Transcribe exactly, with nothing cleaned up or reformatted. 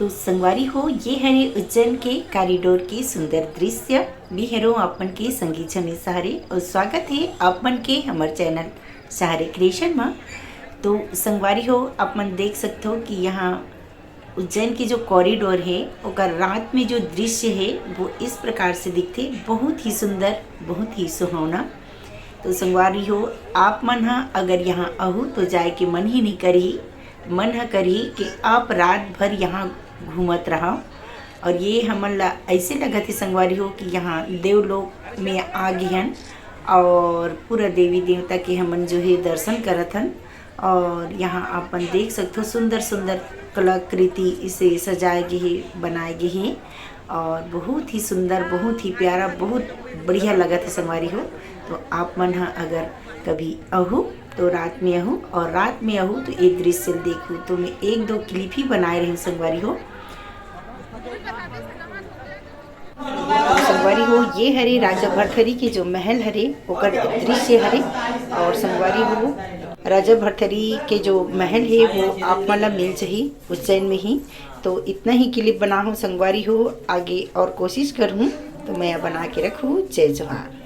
तो संगवारी हो, ये हरे उज्जैन के कॉरिडोर के सुंदर दृश्य। मैं हरों आप मन के संगी छमी सहारे और स्वागत है आप मन के हमर चैनल सहारे क्रिएशन में। तो संगवारी हो, आप मन देख सकते हो कि यहाँ उज्जैन के जो कॉरिडोर है, ओकर रात में जो दृश्य है, वो इस प्रकार से दिखते, बहुत ही सुंदर, बहुत ही सुहावना। तो संगवारी हो, आप मन ह अगर यहाँ आहू तो जाए के मन ही नहीं करी, मन ह करी कि आप रात भर यहाँ घूमत रहा। और ये हमन ला ऐसे लगत है संगवारी हो कि यहाँ देवलोक में आ गए हन और पूरा देवी देवता के हमन जो है दर्शन करत हन। और यहाँ आप मन देख सकते हो सुंदर सुंदर कलाकृति इसे सजाए गए है, बनाए गए है और बहुत ही सुंदर, बहुत ही प्यारा, बहुत बढ़िया लगत है संगवारी हो। तो आप मन ह अगर कभी आहू तो रात में आहू और रात में आहू तो ये दृश्य देखू। तो मैं एक दो क्लिप ही बनाए रही संगवारी हो। संगवारी हो, ये हरे राजा भरथरी के जो महल हरे ओकर दृश्य हरे। और संगवारी हो, राजा भरथरी के जो महल है वो आप मन ला मिल जाही उज्जैन में ही। तो इतना ही क्लिप बना हूँ संगवारी हो, आगे और कोशिश करूँ तो मैं बना के रखूँ। जय जोहार।